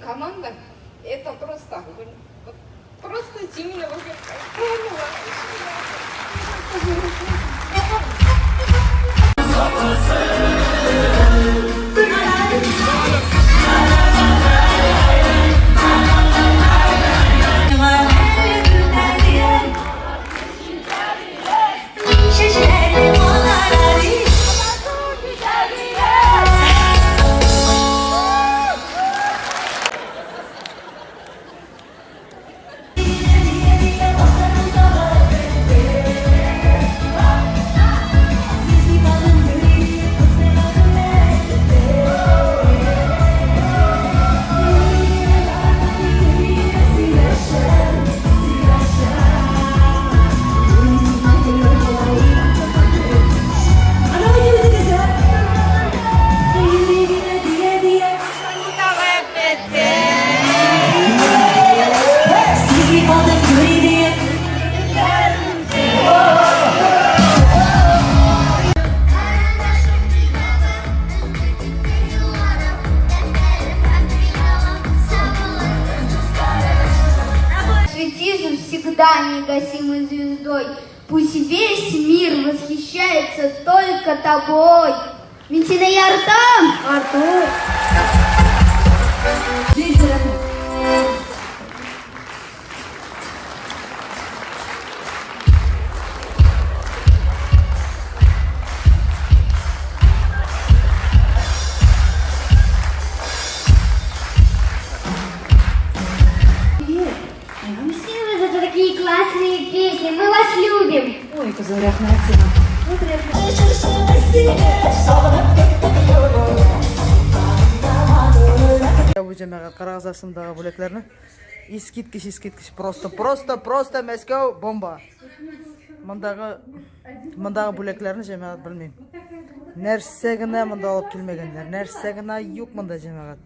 команда, это просто огонь. Вот просто Зимина тронула. Свети же всегда негасимой звездой. Пусть весь мир восхищается только тобой. Вентина и Артем! Артур! Спасибо за такие классные песни. Мы вас любим. Ой, кызыл, рәхмәт сиңа. Бу җәмәгать карагыз астындагы бүләкләрне. Искиткеч, искиткеч, просто, просто, просто Мәскәү бомба. Мондагы мондагы бүләкләрне җәмәгать белмим. Нәрсә генә монда алып килмәгәннәр, нәрсә генә юк монда җәмәгать.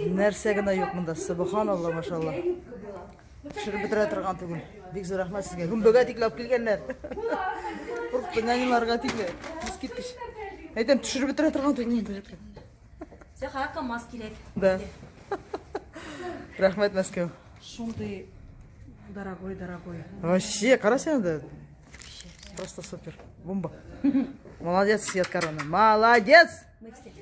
Нәрсә генә юк монда, субханалла, машалла. Төшереп бетерә торган түгел. Бик зур рәхмәт сезгә. Гөмбәгә тикле алып килгәннәр. Куркты няниларга тикле. Искиткеч. Әйтәм, төшереп бетерә торган түгел монда. Сәхә КАМАЗ кирәк. Да. Рәхмәт, Мәскәү. Шундый дорогой, дорогой. Вообще, кара син анда. Просто супер. Бомба. Молодец, Свет Корона. Молодец! Мы все.